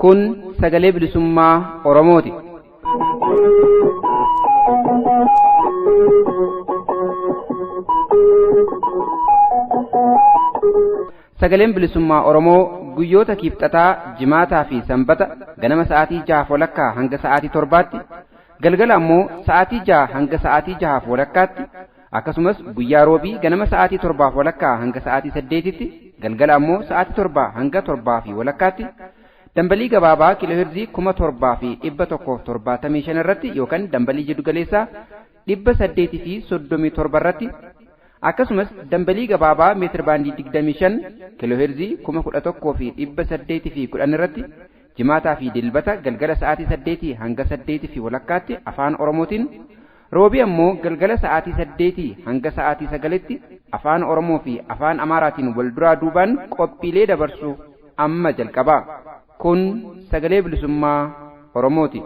Kun sagalee bilisummaa Oromooti. Sagaleen bilisummaa Oromoo guyyoota kiibxataa, jimaataa fi sanbata ganama sa'aatii 6:30 hanga sa'aatii 7tti, galgala ammoo sa'aatii 6 hanga sa'aatii 6:30tti, akkasumas guyyaa roobii ganama sa'aatii 7:30 hanga sa'aatii 8tti, galgala ammoo sa'aatii 7 hanga 7:30tti dambalii gabaabaa kiilooheerzii 7175 irratti yookaan dambalii jiddugaleessaa 837 irratti, akkasumas dambalii gabaabaa meetir baandii 25 kiilooheerzii 11,810 irratti jimaataa fi dilbata galgala sa'aatii 8 hanga 8:30tti afaan Oromootiin, roobii ammoo galgala sa'aatii 8 hanga sa'aatii 9tti afaan Oromoo fi afaan Amaaraatiin wal duraa duubaan qophiilee dabarsu amma jalqaba. Kun sagalee bilisummaa Oromooti.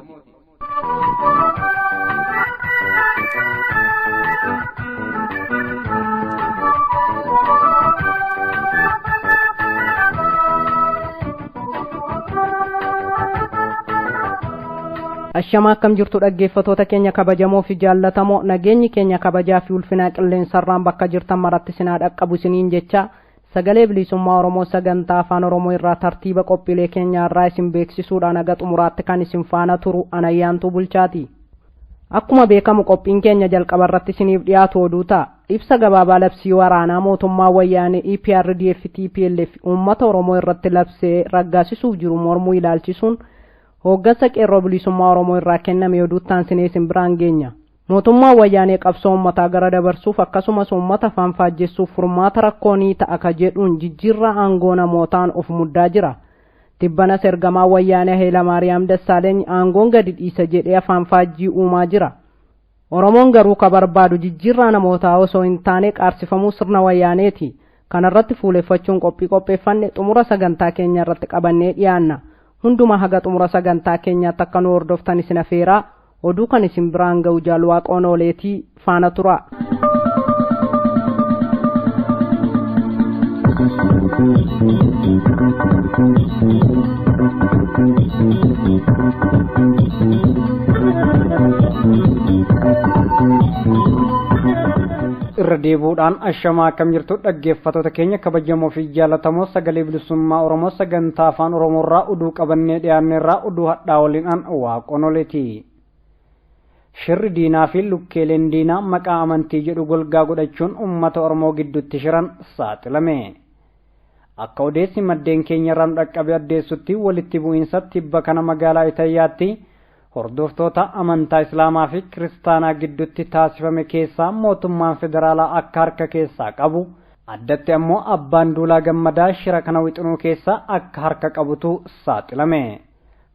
Ashamaa, akkam jirtu dhaggeeffatoota keenya kabajamoo fi jaallatamoo? Nageenyi keenya kabajaa fi ulfinaa qilleensarraan bakka jirtan maratti sinaa dhaqqabu isiniin jecha, sagalee bilisummaa Oromoo sagantaa afaan Oromoo irraa tartiiba qophiilee keenya irraa isin beeksisuudhaan haga xumuraatti kan isin faana turu Anayyaantuu Bulchaati. Akkuma beekamu qophiin keenya jalqaba irratti isiniif dhiyaatu oduu ta'a. Ibsa gabaabaa labsii waraanaa mootummaa wayyaanee EPRDF TPLF uummata Oromoo irratti labsee raggaasisuuf jiru mormuu ilaalchisuun hooggansa qeerroo bilisummaa Oromoo irraa kenname oduutti aansinee isin biraan geenya. Mootummaan wayyaanee qabsoo uummataa gara dabarsuuf akkasumas uummata afaan faajjessuuf furmaata rakkoo ni ta'a ka jedhuun jijjiirraa aangoo namootaan of muddaa jira. Tibbanas ergamaa wayyaanee Hayilamaariyaam Dassaaleeny aangoon gadi dhiisa jedhee afaan faajjii uumaa jira. Oromoon garuu ka barbaadu jijjiirraa namootaa osoo hin taane qaarsifamuu sirna wayyaaneeti. Kanarratti fuuleffachuun qophii qopheeffanne xumura sagantaa keenya irratti qabannee dhiyaanna. Hundumaa haga xumura sagantaa keenyaatti akka nu hordoftan isin afeeraa, oduu kan isin biraan ga'u Jaalwaaqoon Ooleetii, faana tura. Irra deebuudhaan ashamaa, akkam jirtu dhaggeeffatoota keenya kabajamoo fi jaallatamoo? Sagalee bilisummaa Oromoo sagantaa afaan Oromoorraa oduu qabannee dhiyaanneerraa, oduu hadhaa waliin an Waaqonoleeti. Shirri diinaa fi lukkeeleen diinaa maqaa amantii jedhu golgaa godhachuun uummata Oromoo gidduutti shiran saaxilame. Akka odeessi maddeen keenya irraan dhaqqabe addeessutti, walitti bu'iinsa tibba kana magaalaa Itayyaatti hordoftoota amantaa Islaamaa fi Kiristaanaa gidduutti taasifame keessaa mootummaan federaalaa akka harka keessaa qabu, addatti ammoo abbaan Duulaa Gammadaa shira kana wixinuu keessaa akka harka qabutu saaxilame.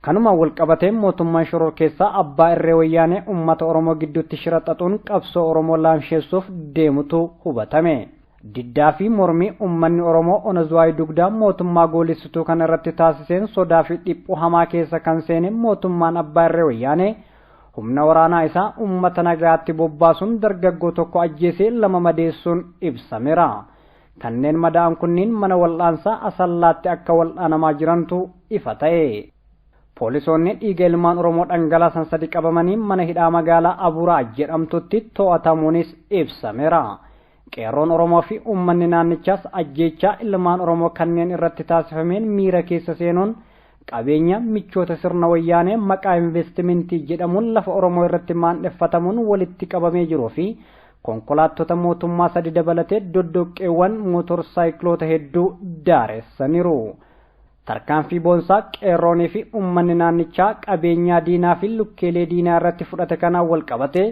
Kanuma walqabatee mootummaan shoror keessaa abbaa irree wayyaanee uummata Oromoo gidduutti shira xaxuun qabsoo Oromoo laamsheessuuf deemutu hubatame. Diddaa fi mormii uummanni Oromoo ona Zuwaay Dugdaa mootummaa goolessituu kana irratti taasiseen sodaa fi dhiphuu hamaa keessa kan seene mootummaan abbaa irree wayyaanee humna waraanaa isaa uummata nagaatti bobbaasuun dargaggoo tokko ajjeesee lama madeessuun ibsameera. Kanneen madaa'an kunniin mana wal'aansaa Asallaatti akka wal'aanamaa jirantu ifa ta'e. Poolisoonni dhiiga ilmaan Oromoo dhangalaasan sadi qabamanii mana hidhaa magaalaa Abuuraa jedhamtutti to'atamuunis ibsameera. Qeerroon Oromoo fi uummanni naannichaas ajjeechaa ilmaan Oromoo kanneen irratti taasifameen miira keessa seenuun qabeenya michoota sirna wayyaanee maqaa investimentii jedhamuun lafa Oromoo irratti maandheffatamuun walitti qabamee jiruu fi konkolaattota mootummaa sadi dabalatee doddoqqeewwan mootorsaayikiloota hedduu daaressaniiru. Tarkaanfii boonsaa qeerroonii fi uummanni naannichaa qabeenyaa diinaa fi lukkeelee diinaa irratti fudhate kanaan wal qabatee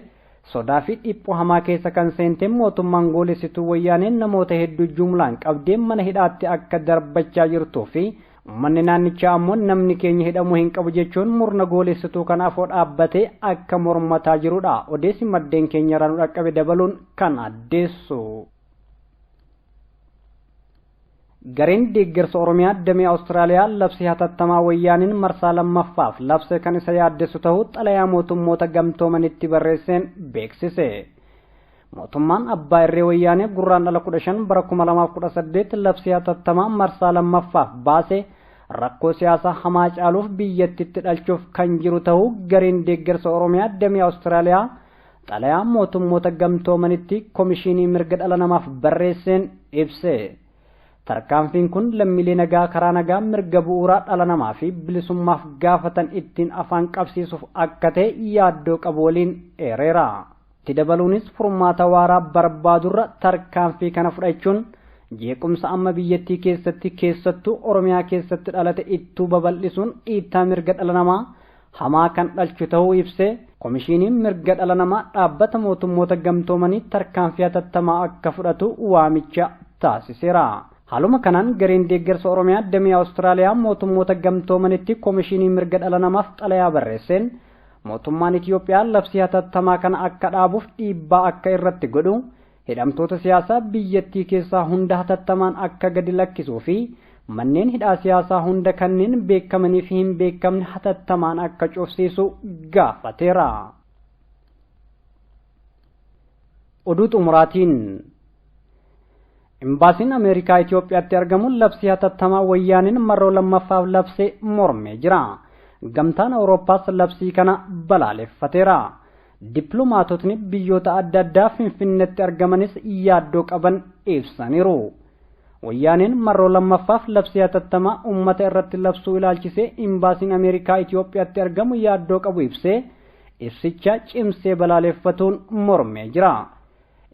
sodaa fi dhiphuu hamaa keessa kan seente mootummaan goolessituu wayyaaneen namoota hedduu jumlaan qabdee mana hidhaatti akka darbachaa jirtuu fi uummanni naannichaa ammoo namni keenya hidhamuu hin qabu jechuun murna goolessituu kanaaf dhaabbatee akka mormataa jirudha. Odeessi maddeen keenya irraa nu dhaqqabe dabaluun kan addeessu. Gareen deeggarsa Oromiyaa damee Awustiraaliyaa labsii hatattamaa wayyaaniin marsaa lammaffaaf labse kan isa yaaddessu ta'uu xalayaa mootummoota gamtoomanitti barreesseen beeksise. Mootummaan abbaa irree wayyaanee gurraandhala 15 bara 2018 labsii hatattamaa marsaa lammaffaaf baase rakkoo siyaasaa hamaa caaluuf biyyattitti dhalchuuf kan jiru ta'uu gareen deeggarsa Oromiyaa damee Awustiraaliyaa xalayaa mootummoota gamtoomanitti komishinii mirga dhala namaaf barreesseen ibse. Tarkaanfiin kun lammiilee nagaa karaa nagaa mirga bu'uuraa dhala namaa fi bilisummaaf gaafatan ittiin afaan qabsiisuuf akka ta'e yaaddoo qabu waliin eereera. Itti dabaluunis furmaata waaraa barbaadurra tarkaanfii kana fudhachuun jeequmsa amma biyyattii keessatti keessattuu Oromiyaa keessatti dhalate ittuu babal'isuun dhiittaa mirga dhala namaa hamaa kan dhalchu ta'uu ibsee komishiniin mirga dhala namaa dhaabbata mootummoota gamtoomanii tarkaanfii hatattamaa akka fudhatu waamicha taasiseera. Haaluma kanaan gareen deeggarsa Oromiyaa damee Awustiraaliyaa mootummoota gamtoomanitti komishinii mirga dhala namaaf xalayaa barreesseen mootummaan Itiyoophiyaa labsii hatattamaa kana akka dhaabuuf dhiibbaa akka irratti godhu hidhamtoota siyaasaa biyyattii keessaa hunda hatattamaan akka gadi lakkisuu fi manneen hidhaa siyaasaa hunda kanneen beekamanii fi hin beekamne hatattamaan akka cufsiisu gaafateera. Oduu xumuraatiin Imbaasiin Ameerikaa Itiyoophiyaatti argamu labsii hatattamaa wayyaaniin marroo lammaffaaf labsee mormee jira. Gamtaan Awurooppaas labsii kana balaaleffateera. Dippiloomaatotni biyyoota adda addaa Finfinneetti argamanis yaaddoo qaban ibsaniiru. Wayyaaniin marroo lammaffaaf labsii hatattamaa uummata irratti labsuu ilaalchisee imbaasiin Ameerikaa Itiyoophiyaatti argamu yaaddoo qabu ibsee ibsicha cimsee balaaleffatuun mormee jira.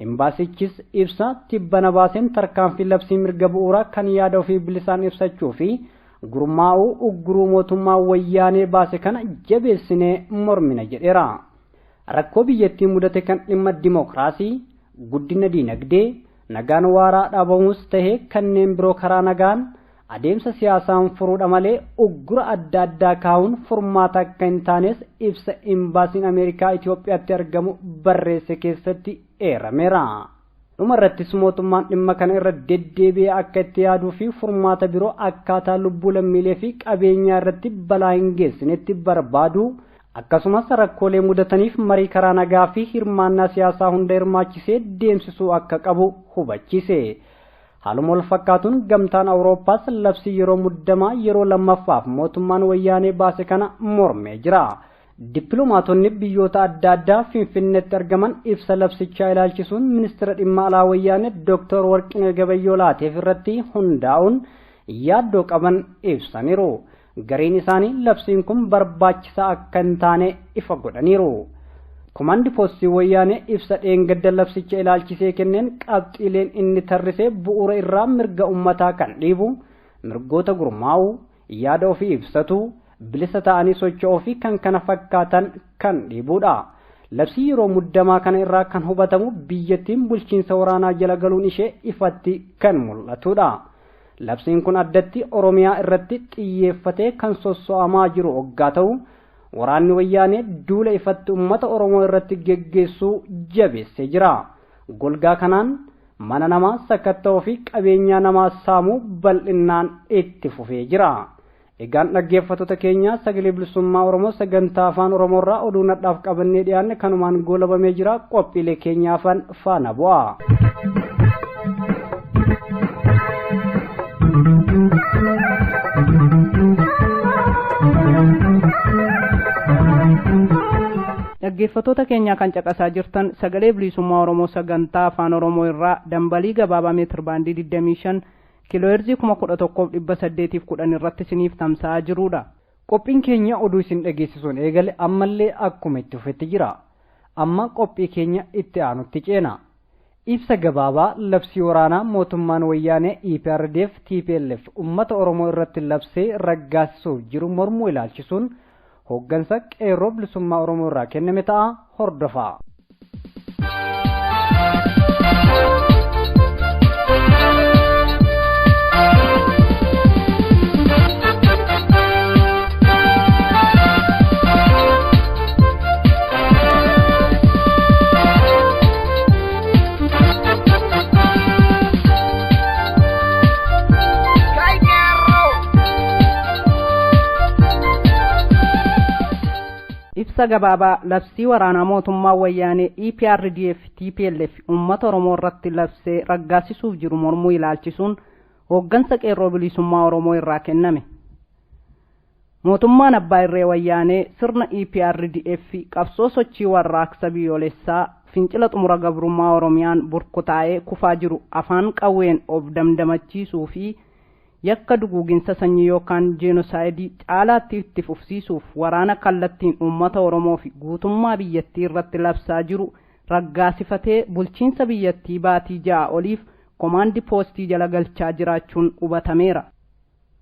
Imbaasichis ibsa tibbana baaseen tarkaanfii labsii mirga bu'uuraa kan yaada ofii bilisaan ibsachuu fi gurmaa'uu ugguruu mootummaa wayyaanee baase kana jabeessinee mormina jedheera. Rakkoo biyyattii mudate kan dhimma dimookiraasii, guddina diinagdee, nagaan waaraa dhaabamus tahee kanneen biroo karaa nagaan adeemsa siyaasaan furuudha malee uggura adda addaa kaa'uun furmaata akka hin taanes ibsa imbaasiin Ameerikaa Itiyoophiyaatti argamu barreesse keessatti eerameera. Dhuma irrattis mootummaan dhimma kana irra deddeebi'ee akka itti yaaduu fi furmaata biroo akkaataa lubbuu lammiilee fi qabeenyaa irratti balaa hin geessinetti barbaadu akkasumas rakkoolee mudataniif marii karaa nagaa fi hirmaannaa siyaasaa hunda hirmaachisee deemsisuu akka qabu hubachiise. Haaluma wal fakkaatuun gamtaan Awurooppaas labsii yeroo muddamaa yeroo lammaffaaf mootummaan wayyaanee baase kana mormee jira. Dippiloomaatonni biyyoota adda addaa Finfinneetti argaman ibsa labsichaa ilaalchisuun ministeera dhimma alaa wayyaanee Dr. Warqinee Gabayyoo Laateef irratti hundaa'uun yaaddoo qaban ibsaniiru. Gariin isaanii labsiin kun barbaachisaa akka hin taane ifa godhaniiru. Komaandi poostii wayyaanee ibsa dheengadda labsicha ilaalchisee kenneen qabxiileen inni tarrisee bu'uura irraa mirga uummataa kan dhiibu, mirgoota gurmaa'uu, yaada ofii ibsatu, bilisa ta'anii socho'uu fi kan kana fakkaatan kan dhiibudha. Labsii yeroo muddamaa kana irraa kan hubatamu biyyattiin bulchiinsa waraanaa jala galuun ishee ifatti kan mul'atudha. Labsiin kun addatti Oromiyaa irratti xiyyeeffatee kan sosso'amaa jiru hoggaa ta'u, waraanni wayyaanee duula ifatti uummata Oromoo irratti geggeessuu jabeessee jira. Golgaa kanaan mana namaa sakatta'uu fi qabeenyaa namaa saamuu bal'innaan itti fufee jira. Egaan dhaggeeffattoota keenya sagalee bilisummaa Oromoo sagantaa afaan Oromoo irraa oduu nadhaaf qabannee dhiyaanne kanumaan goolabamee jira. Qophiilee keenya afaan faana bu'a. Dhaggeeffattoota keenya kan caqasaa jirtan sagalee bilisummaa Oromoo sagantaa afaan Oromoo irraa dambalii gabaabaa meetir baandii 25 kiilooheerzii 11,810 irratti isiniif tamsa'aa jirudha. Qophiin keenya oduu isin dhageessisuun eegale ammallee akkuma itti fufetti jira. Amma qophii keenya itti aanutti ceena. Ibsa gabaabaa labsii waraanaa mootummaan wayyaanee EPRDF TPLF uummata Oromoo irratti labsee raggaasisuuf jiru mormuu ilaalchisuun hooggansa qeerroo bilisummaa Oromoo irraa kenname ta'a hordofaa. Ibsa gabaabaa labsii waraanaa mootummaa wayyaanee EPRDF TPLF uummata Oromoo irratti labsee raggaasisuuf jiru mormuu ilaalchisuun hooggansa qeerroo bilisummaa Oromoo irraa kenname. Mootummaan abbaa irree wayyaanee sirna EPRDF qabsoo sochii warraaqsa biyyoolessaa fincila xumura gabrummaa Oromiyaan burkutaa'ee kufaa jiru afaan qawween of damdamachiisuu fi yakka duguuginsa sanyii yookaan jenosaayidii caalaatti itti fufsiisuuf waraana kallattiin uummata Oromoo fi guutummaa biyyattii irratti labsaa jiru raggaasifatee bulchiinsa biyyattii baatii 6 oliif komaandi poostii jala galchaa jiraachuun hubatameera.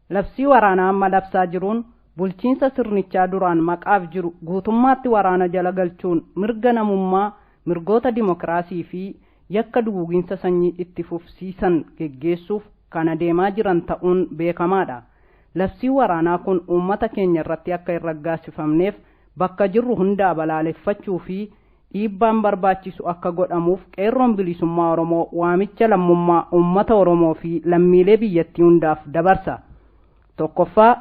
Labsii waraanaa amma labsaa jiruun bulchiinsa sirnichaa duraan maqaaf jiru guutummaatti waraana jala galchuun mirga namummaa, mirgoota dimokiraasii fi yakka duguuginsa sanyii itti fufsiisan geggeessuuf kan adeemaa jiran ta'uun beekamaadha. Labsii waraanaa kun uummata keenya irratti akka hin raggaasifamneef bakka jirru hundaa balaaleffachuu fi dhiibbaan barbaachisu akka godhamuuf qeerroon bilisummaa Oromoo waamicha lammummaa uummata Oromoo fi lammiilee biyyattii hundaaf dabarsa. Tokkoffaa,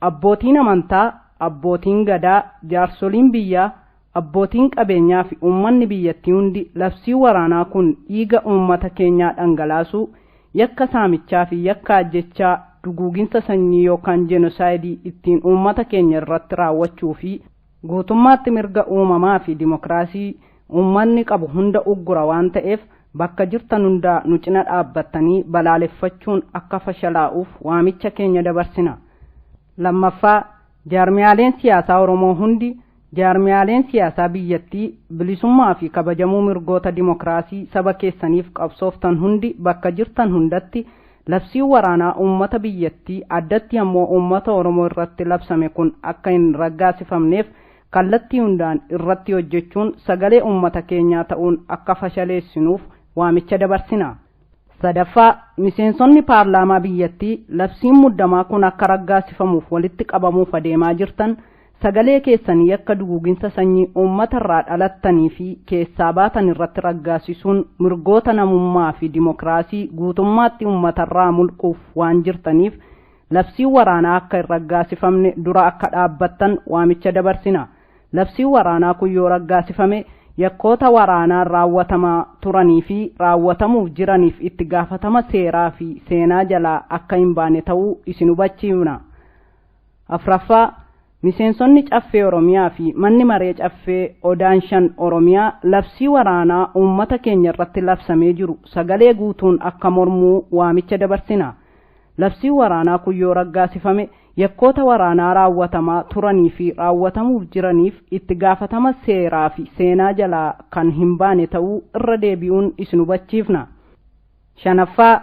abbootiin amantaa, abbootiin gadaa, jaarsoliin biyyaa, abbootiin qabeenyaa fi uummanni biyyattii hundi labsii waraanaa kun dhiiga uummata keenyaa dhangalaasuu, yakka saamichaa fi yakka ajjechaa duguuginsa sanyii yookaan jenosaayidii ittiin uummata keenya irratti raawwachuu fi guutummaatti mirga uumamaa fi dimokiraasii uummanni qabu hunda uggura waan ta'eef bakka jirtan hundaa nu cina dhaabbattanii balaaleffachuun akka fashalaa'uuf waamicha keenya dabarsina. Lammaffaa, jaarmiyaaleen siyaasaa Oromoo hundi jaarmiyaaleen siyaasaa biyyattii bilisummaa fi kabajamuu mirgoota dimokiraasii saba keessaniif qabsooftan hundi bakka jirtan hundatti labsiin waraanaa uummata biyyattii addatti ammoo uummata Oromoo irratti labsame kun akka hin raggaasifamneef kallattii hundaan irratti hojjechuun sagalee uummata keenyaa ta'uun akka fashaleessinuuf waamicha dabarsina. Sadaffaa, miseensonni paarlaamaa biyyattii labsiin muddamaa kun akka raggaasifamuuf walitti qabamuuf adeemaa jirtan sagalee keessanii yakka duguuginsa sanyii uummata irraa dhalattanii fi keessaa baatan irratti raggaasisuun mirgoota namummaa fi dimokiraasii guutummaatti uummatarraa mulquuf waan jirtaniif labsiin waraanaa akka hin raggaasifamne dura akka dhaabbattan waamicha dabarsina. Labsiin waraanaa kun yoo raggaasifame yakkoota waraanaan raawwatamaa turanii fi raawwatamuuf jiraniif itti gaafatama seeraa fi seenaa jalaa akka hin baane ta'uu isin hubachiifna. Afraffaa, miseensonni caffee Oromiyaa fi manni maree caffee Odaan 5 Oromiyaa labsii waraanaa uummata keenya irratti labsamee jiru sagalee guutuun akka mormuu waamicha dabarsina. Labsiin waraanaa kun yoo raggaasifame yakkoota waraanaa raawwatamaa turanii fi raawwatamuuf jiraniif itti gaafatama seeraa fi seenaa jalaa kan hin baane ta'uu irra deebi'uun isin hubachiifna. Shanaffaa,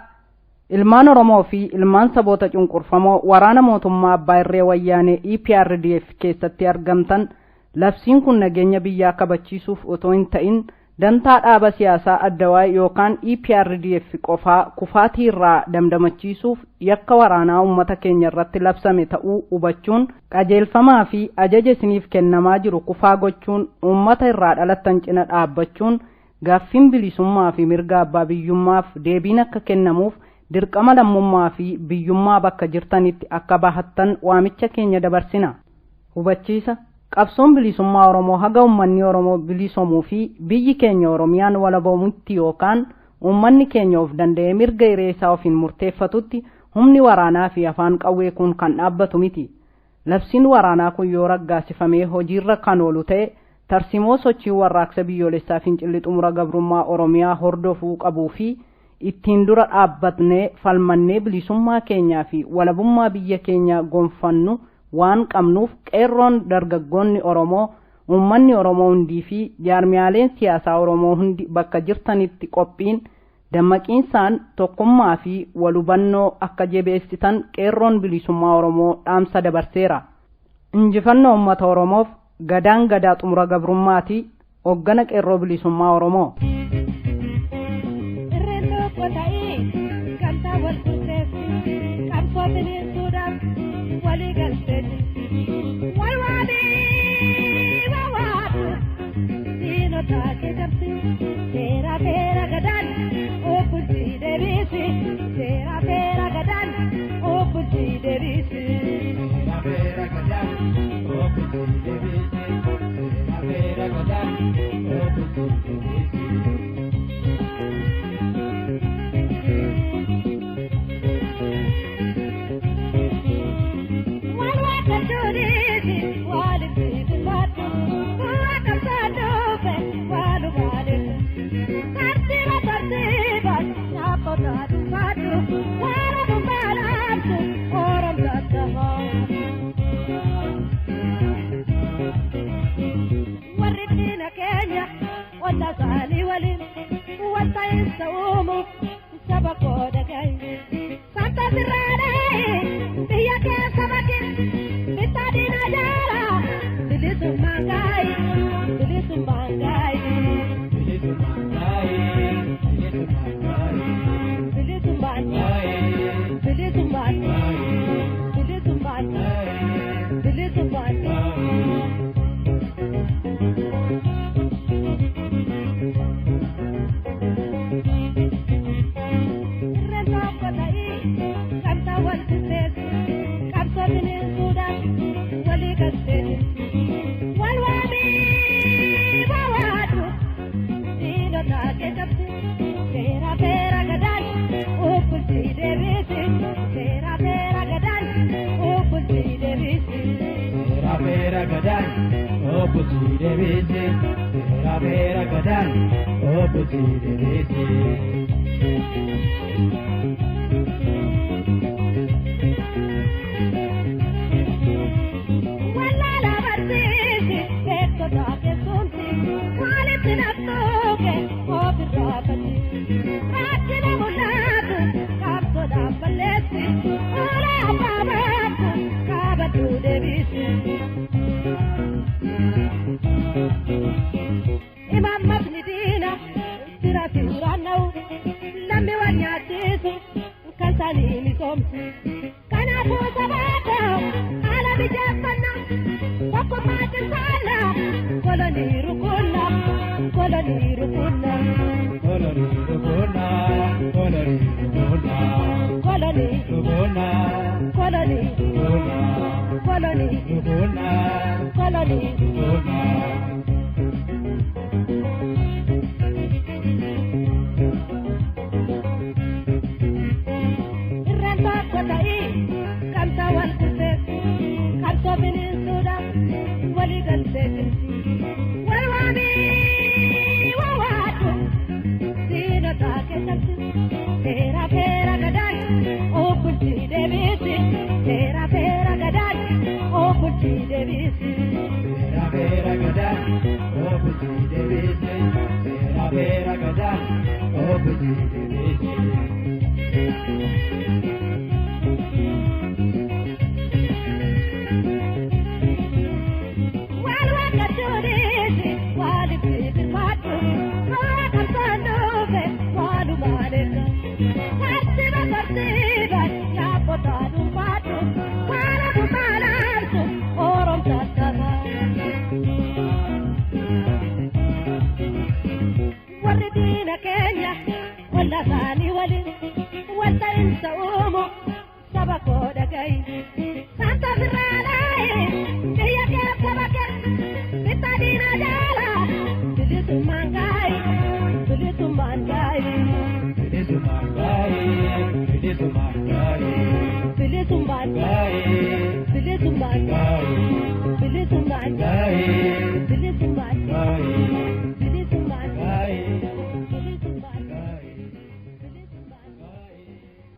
ilmaan Oromoo fi ilmaan saboota cunqurfamoo waraana mootummaa abbaa irree wayyaanee EPRDF keessatti argamtan labsiin kun nageenya biyyaa kabachiisuuf otoo hin ta'in dantaa dhaaba siyaasaa addawaay yookaan EPRDF qofaa kufaatii irraa damdamachiisuuf yakka waraanaa uummata keenya irratti labsame ta'uu hubachuun qajeelfamaa fi ajaja isiniif kennamaa jiru kufaa gochuun uummata irraa dhalattan cina dhaabbachuun gaaffiin bilisummaa fi mirga abbaa biyyummaaf deebiin akka kennamuuf dirqama lammummaa fi biyyummaa bakka jirtanitti akka bahattan waamicha keenya dabarsina. Hubachiisa. Qabsoon bilisummaa Oromoo haga uummanni Oromoo bilisomuu fi biyyi keenya Oromiyaan walaboomutti yookaan uummanni keenya of danda'ee mirga hiree isaa ofiin murteeffatutti humni waraanaa fi afaan qawwee kun kan dhaabbatu miti. Labsiin waraanaa kun yoo raggaasifamee hojiirra kan oolu ta'e tarsimoo sochii warraaqsa biyyoolessaa fincilli xumura gabrummaa Oromiyaa hordofuu qabuu fi ittiin dura dhaabbatnee falmannee bilisummaa keenyaa fi walabummaa biyya keenyaa gonfannu waan qabnuuf qeerroon dargaggoonni Oromoo, uummanni Oromoo hundii fi jaarmiyaaleen siyaasaa Oromoo hundi bakka jirtanitti qophiin dammaqiinsaan tokkummaa fi walhubannoo akka jabeessitan qeerroon bilisummaa Oromoo dhaamsa dabarseera. Injifannoo uummata Oromoof gadaan gadaa xumura gabrummaati. Hoggana qeerroo bilisummaa Oromoo. Seera gadaa, obbultii deebisi.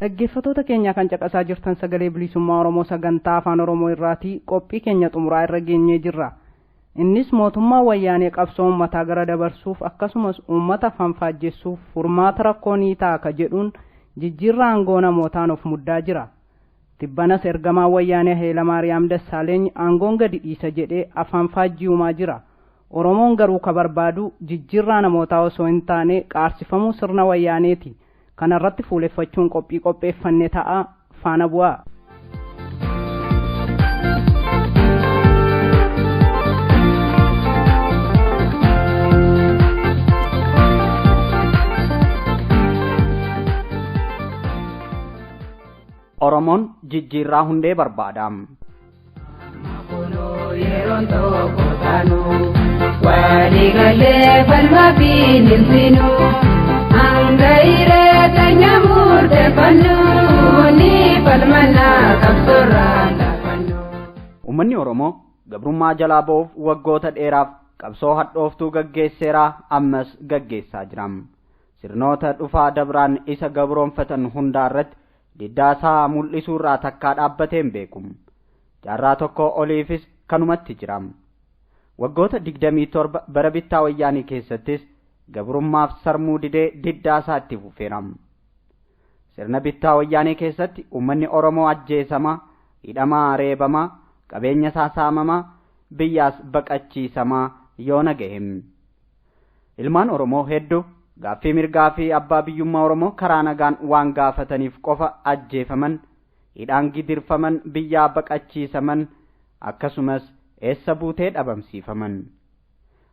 Dhaggeeffattoota keenya kan caqasaa jirtan sagalee bilisummaa Oromoo sagantaa afaan Oromoo irraatii qophii keenya xumuraa irra geenyee jirra. Innis mootummaa wayyaanee qabsoo uummataa gara dabarsuuf akkasumas uummata fanfaajjessuuf furmaata rakkoo ni ta'a ka jedhuun jijjiirraa aangoo namootaan of muddaa jira. Tibbanas ergamaa wayyaanee Hayilamaariyaam Dassaaleeny aangoon gadi dhiisa jedhee afaan faajjii uumaa jira. Oromoon garuu ka barbaadu jijjiirraa namootaa osoo hin taane qaarsifamuu sirna wayyaaneeti. Kanarratti fuuleffachuun qophii qopheeffanne ta'a faana bu'aa. Oromoon jijjiirraa hundee barbaada. Waliigalee falma fi nimsinuu. Uummanni Oromoo gabrummaa jalaa ba'uuf waggoota dheeraaf qabsoo hadhooftuu gaggeesseeraa ammas gaggeessaa jira. Sirnoota dhufaa dabraan isa gabroonfatan hundaa irratti diddaasaa mul'isuurraa takkaa dhaabbatee hin beeku. Jaarraa tokko oliifis kanumatti jira. Waggoota 27 bara bittaa wayyaanii keessattis gabrummaaf sarmuu didee diddaasaa itti fufeera. Sirna bittaa wayyaanee keessatti uummanni Oromoo ajjeesamaa, hidhamaa, reebamaa, qabeenya isaa saamamaa, biyyaas baqachiisamaa yoona gahe. Ilmaan Oromoo hedduu gaaffii mirgaa fi abbaa biyyummaa Oromoo karaa nagaan waan gaafataniif qofa ajjeefaman, hidhaan gidirfaman, biyyaa baqachiisaman, akkasumas eessa buutee dhabamsiifaman.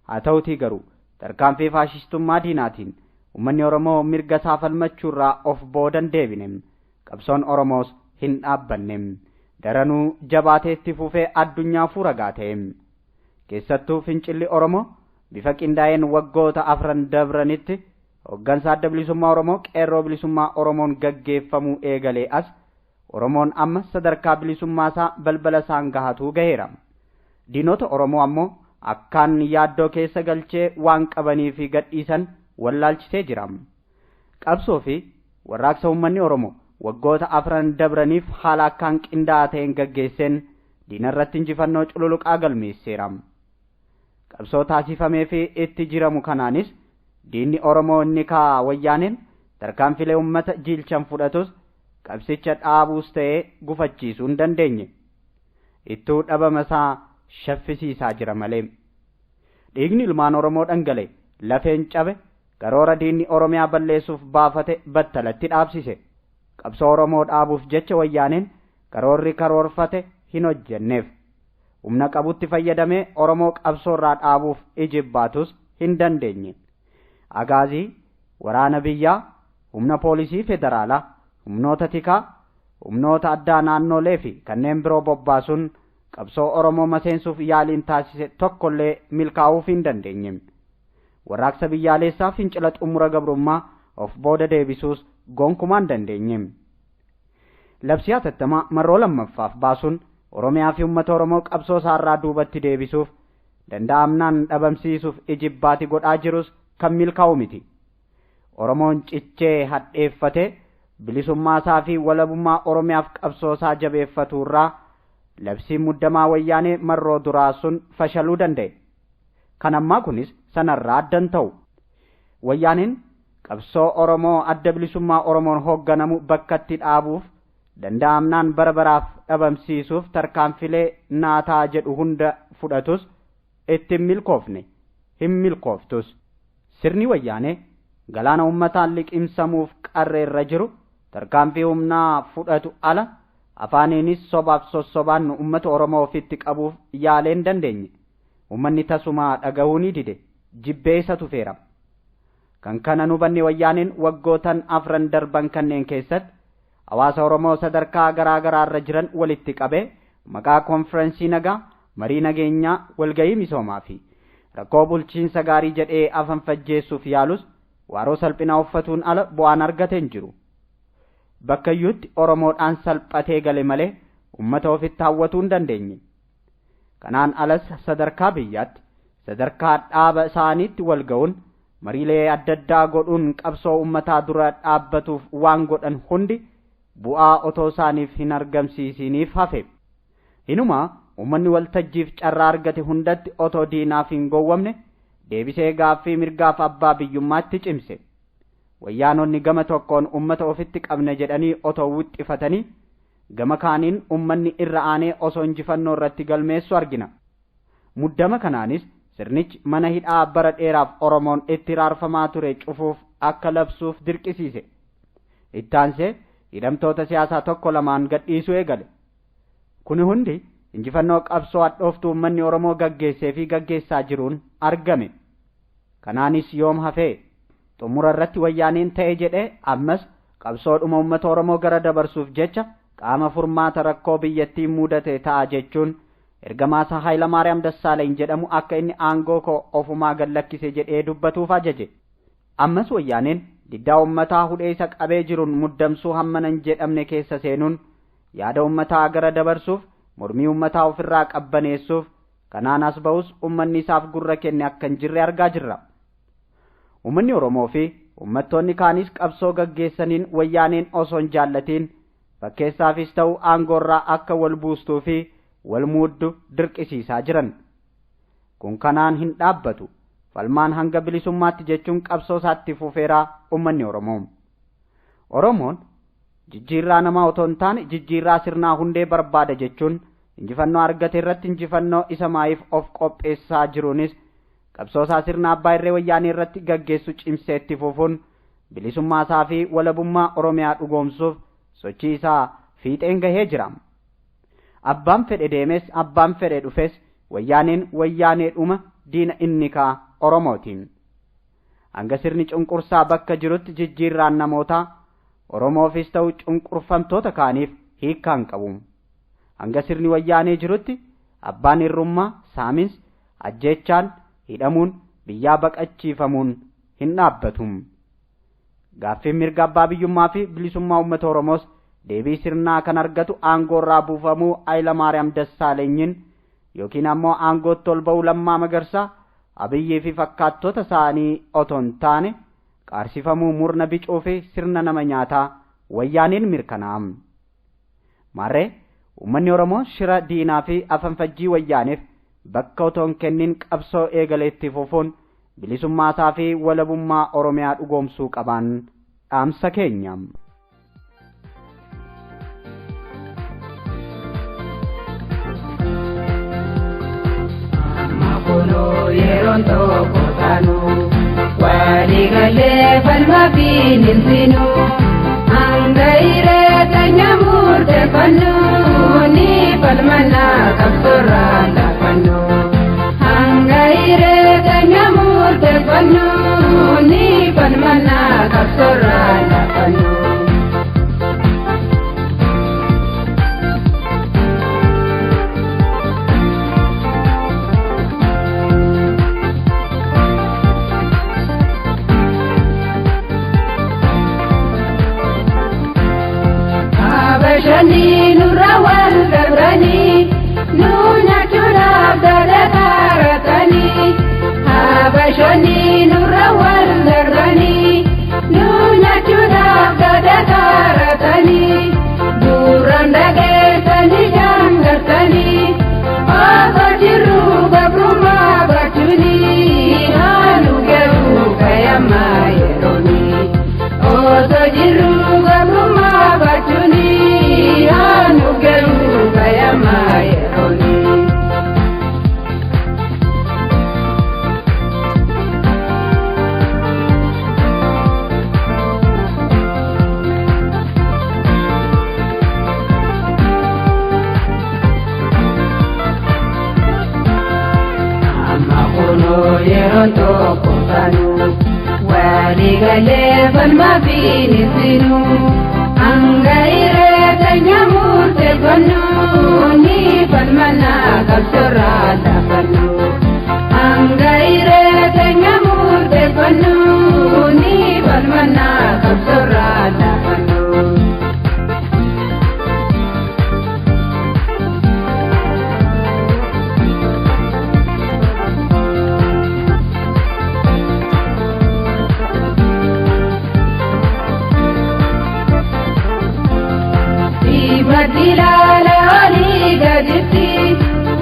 Haa ta'utii garuu tarkaanfii faashistummaa diinaatiin uummanni Oromoo mirga isaa falmachuurraa of boodan deebine. Qabsoon Oromoos hin dhaabbanne. Daranuu jabaatee itti fufee addunyaa fuura ta'e. Keessattuu fincilli Oromoo bifa qindaa'een waggoota afran dabranitti hooggansa adda bilisummaa Oromoo qeerroo bilisummaa Oromoon gaggeeffamuu eegalee as Oromoon amma sadarkaa bilisummaa isaa balbala isaan gahatuu gaheera. Diinota Oromoo ammoo akkaan yaaddoo keessa galchee waan qabanii fi gadhiisan wallaalchisee jira. Qabsoo fi warraaqsa uummanni Oromoo waggoota afran dabraniif haala akkaan qindaa'aa ta'een gaggeesseen diinarratti injifannoo cululuqaa galmeesseera. Qabsoo taasifamee fi itti jiramu kanaanis diinni Oromoo inni kaa wayyaaneen tarkaanfilee uummata jiilchan fudhatus qabsicha dhaabuus ta'ee gufachiisuu hin dandeenye. Ittuu dhabama isaa shaffisiisaa jira malee. Dhiigni ilmaan Oromoo dhangale lafeen cabe karoora diinni Oromiyaa balleessuuf baafate battalatti dhaabsise. Qabsoo Oromoo dhaabuuf jecha wayyaaneen karoorri karoorfate hin hojjenneef. Humna qabutti fayyadamee Oromoo qabsoorraa dhaabuuf ijibbaatus hin dandeenye. Agaazii, waraana biyyaa, humna poolisii federaalaa, humnoota tikaa, humnoota addaa naannolee fi kanneen biroo bobbaasuun qabsoo Oromoo maseensuuf yaaliin taasise tokkollee milkaa'uuf hin dandeenye. Warraaqsa biyyaalessaa fincila xumura gabrummaa of booda deebisuus gonkumaa hin dandeenye. Labsii hatattamaa marroo lammaffaaf baasuun Oromiyaa fi uummata Oromoo qabsoo isaarraa duubatti deebisuuf danda'amnaan dhabamsiisuuf ijibbaati godhaa jirus kan milkaa'u miti. Oromoon cichee hadheeffatee bilisummaa isaa fi walabummaa Oromiyaaf qabsoo isaa jabeeffatu irraa labsiin muddamaa wayyaanee marroo duraa sun fashaluu danda'e. Kan ammaa kunis sanarraa addan ta'u. Wayyaaneen qabsoo Oromoo adda bilisummaa Oromoon hoogganamu bakkatti dhaabuuf danda'amnaan bara baraaf dhabamsiisuuf tarkaanfilee naataa jedhu hunda fudhatus itti hin milkoofne, hin milkooftus. Sirni wayyaanee galaana uummataan liqimsamuuf qarreerra jiru tarkaanfii humnaa fudhatu ala afaaniinis sobaaf sossobaan uummata Oromoo ofitti qabuuf yaalee hin dandeenye. Uummanni tasumaa dhagahuu ni dide, jibbee isa tufeera. Kan kana hubanne wayyaaneen waggootan afran darban kanneen keessatti hawaasa Oromoo sadarkaa garaa garaarra jiran walitti qabee maqaa konfiraansii nagaa, marii nageenyaa, walgahii misoomaa fi rakkoo bulchiinsa gaarii jedhee afan fajjeessuuf yaalus waaroo salphinaa uffatuun ala bu'aan argate hin jiru. Bakkayyuutti Oromoodhaan salphatee gale malee uummata ofitti hawwatuu hin dandeenye. Kanaan alas sadarkaa biyyaatti sadarkaa dhaaba isaaniitti wal ga'uun mariilee adda addaa godhuun qabsoo uummataa dura dhaabbatuuf waan godhan hundi bu'aa otoo isaaniif hin argamsiisiniif hafe. Inuma uummanni waltajjiif carraa argate hundatti otoo diinaaf hin gowwamne deebisee gaaffii mirgaaf abbaa biyyummaatti cimse. Wayyaanonni gama tokkoon uummata ofitti qabna jedhanii otoo wixxifatanii gama kaaniin uummanni irra aanee osoo injifannoo irratti galmeessu argina. Muddama kanaanis sirnichi mana hidhaa bara dheeraaf Oromoon itti raarfamaa ture cufuuf akka labsuuf dirqisiise. Ittaansee hidhamtoota siyaasaa tokko lamaan gadhiisuu eegale. Kuni hundi injifannoo qabsoo hadhooftuu uummanni Oromoo gaggeessee fi gaggeessaa jiruun argame. Kanaanis yoom hafee xumura irratti wayyaaneen ta'e jedhee ammas qabsoodhuma uummata Oromoo gara dabarsuuf jecha qaama furmaata rakkoo biyyattii mudate ta'a jechuun ergamaasaa Hayilamaariyaam Dassaalany jedhamu akka inni aangoo koo ofumaa gad lakkise jedhee dubbatuuf ajaje. Ammas wayyaaneen diddaa uummataa hudhee isa qabee jiruun muddamsuu hammana hin jedhamne keessa seenuun yaada uummataa gara dabarsuuf mormii uummataa ofirraa qabbaneessuuf kanaan as ba'us uummanni isaaf gurra kenne akka hin jirre argaa jirra. Uummanni Oromoo fi uummattoonni kaanis qabsoo gaggeessaniin wayyaaneen osoo hin jaallatiin fakkeessaafis ta'u aangoorraa akka wal buustuu fi wal muuddu dirqisiisaa jiran. Kun kanaan hin dhaabbatu. Falmaan hanga bilisummaatti jechuun qabsoo isaatti fufeeraa uummanni Oromoo. Oromoon jijjiirraa namaa otoo hin taane jijjiirraa sirnaa hundee barbaada jechuun injifannoo argate irratti injifannoo isa maayiif of qopheessaa jiruunis qabsoo isaa sirna abbaa irree wayyaanee irratti gaggeessu cimsee itti fufuun bilisummaa isaa fi walabummaa Oromiyaa dhugoomsuuf sochii isaa fiixeen gahee jira. Abbaan fedhe deemes abbaan fedhe dhufes wayyaaneen wayyaanee dhuma diina inni kaa Oromootiin. Hanga sirni cunqursaa bakka jirutti jijjiirraan namootaa Oromoofis ta'u cunqurfamtoota kaaniif hiikkaan qabu. Hanga sirni wayyaanee jirutti abbaan irrummaa saamiinsi ajjeechaan hidhamuun biyyaa baqachiifamuun hin dhaabbatu. Gaaffiin mirga abbaa biyyummaa fi bilisummaa uummata Oromoos deebii sirnaa kan argatu aangoo irraa buufamuu Hayilamaariyaam Dassaalenyiin yookiin ammoo aangootti ol ba'uu Lammaa Magarsaa Abiyyii fi fakkaattota isaanii otoo hin taane qaarsifamuu murna bicuu fi sirna nama nyaataa wayyaaniin mirkanaa'a. Maarree uummanni Oromoo shira diinaa fi afanfajjii wayyaaniif bakka otoo hin kennin qabsoo eegalee itti fufuun bilisummaa isaa fi walabummaa Oromiyaa dhugoomsuu qabaan dhaamsa keenya. Kono yeroon tokko taanu waliigalee falma fi nimsinu hanga hireeta nyaamurteeffannu ni falmanna qabsoorraa laafannu hanga hireeta nyaamurteeffannu ni falmanna qabsoorraa laafannu. Habashani nurra wal dabrani nu nyaachuudhaaf dadhaqaaratani. Habashani nurra wal dabrani nu nyaachuudhaaf dadhaqaaratani. Duraan dhageessanii jaangartani osoo jirru gabrummaa bachuuni haanu garuu kayammaa yerooni. Osoo jirru gabrummaa bachuuni. Anu garuu kayammaa yerooni. Amma kunoo yeroon tokko taanu waliigalee falma fi nisinu hanga hireeta nyaamurteeffannu ni falmanna qabsoorraa laafannu hanga hireeta nyaamurteeffannu ni falmanna qabsoorraa laafannu. Madilala olii gaditti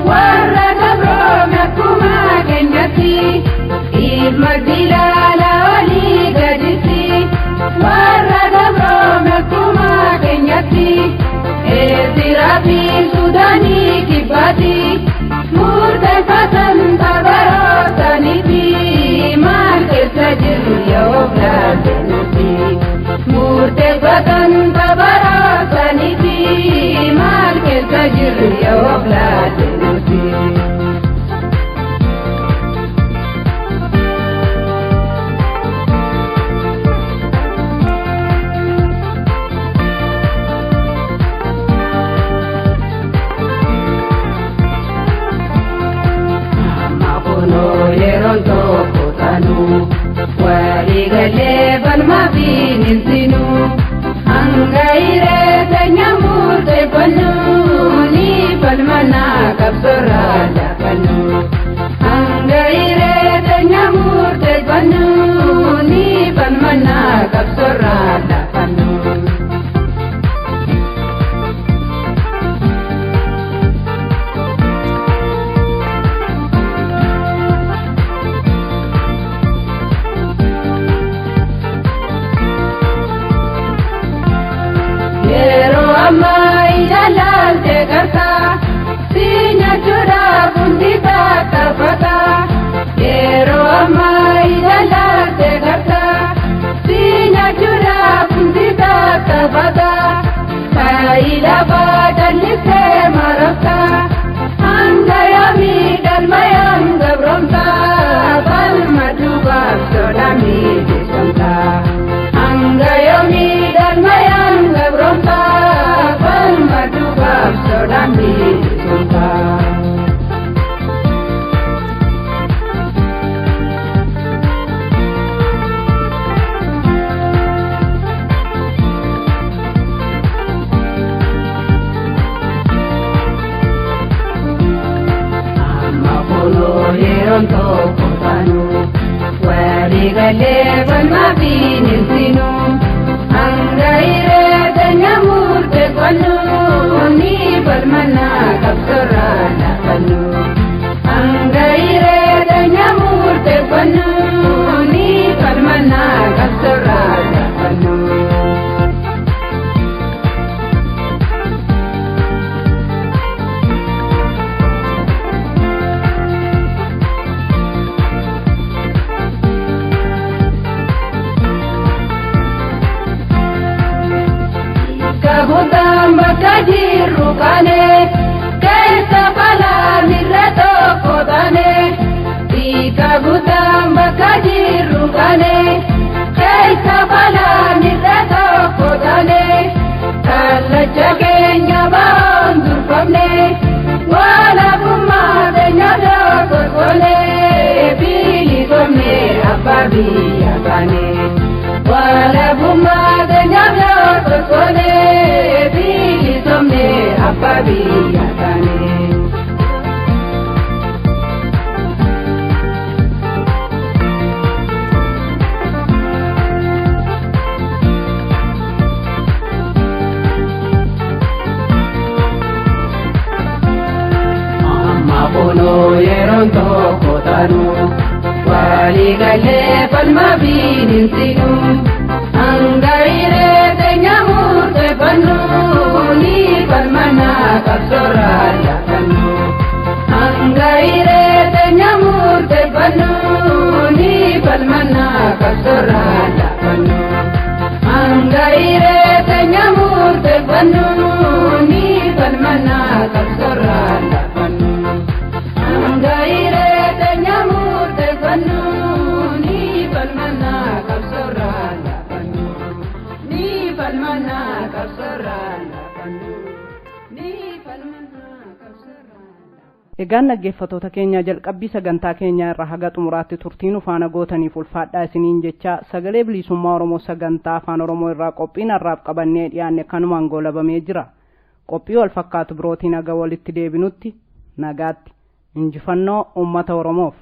warra gabroome akkuma keenyatti. Madilala olii gaditti warra gabroome akkuma keenyatti. Eertiraa fi Sudaanii kibbaatti murteeffatan tabarootaniiti. Maal keessa jiru yoo filate nuti. Murteeffatan tabarootaniiti. Maal keessa jiru yoo filate nuti. Amma kunoo yeroon tokko taanu waliigalee falma fi nimsinu hanga hireeta nyaamurteeffannu ni falmanna qabsoorraa laafannu hanga hireeta nyaamurteeffannu ni falmanna qabsoorraa laafannu. Yeroo ammaa ilaalaalte gartaa hundi tattafata yeroo ammaa ilaalaatte garta si nyaachuudhaaf hundi tattafata kaayilafaa jallisee marafta hanga yoomii galmayaan gabroomta falma duubaaf sodaa miidhagsamta hanga yoomii galmayaan gabroomta falma duubaaf sodaa miidhagsamta. Yeroon tokko taanu waliigalee falma bineensinu hanga hiree teenya murteeffannu ni falmanna qabsoorraa laafannu hanga hiree teenya murteeffannu ni falmanna qabsoorraa laafannu. Kagutaan bakka jirru kaane keessa balaan irra tokko taane. Kagutaan bakka jirru kaane keessa balaan irra tokko taane. Kallacha keenya ba'oon durfamne walabummaa keenya dogoggorre bilisomne abbaa biyya baane. Walabummaa keenya dogoggorre bilisomne abbaa biyya baane. Amma kunoo yeroon tokko taanu waliigalee falma bineensinu hanga hiree teenya murteeffannu ni falmanna qabsoorraa laafannu hanga hiree teenya murteeffannu ni falmanna qabsoorraa laafannu hanga hiree teenya murteeffannu ni falmanna qabsoorraa laafannu hanga hiree teenya murteeffannu ni falmanna qabsoorraa laafannu ni falmanna qabsoorraa laafannu ni falmanna qabsoorraa. Egaan dhaggeeffattoota keenya jalqabbii sagantaa keenyaa irraa haga xumuraatti turtiin nu faana gootaniif ulfaadhaa isiniin jecha sagalee bilisummaa Oromoo sagantaa afaan Oromoo irraa qophiin har'aaf qabannee dhiyaanne kanumaan goolabamee jira. Qophii wal fakkaatu birootiin haga walitti deebinutti nagaatti. Injifannoo uummata Oromoof.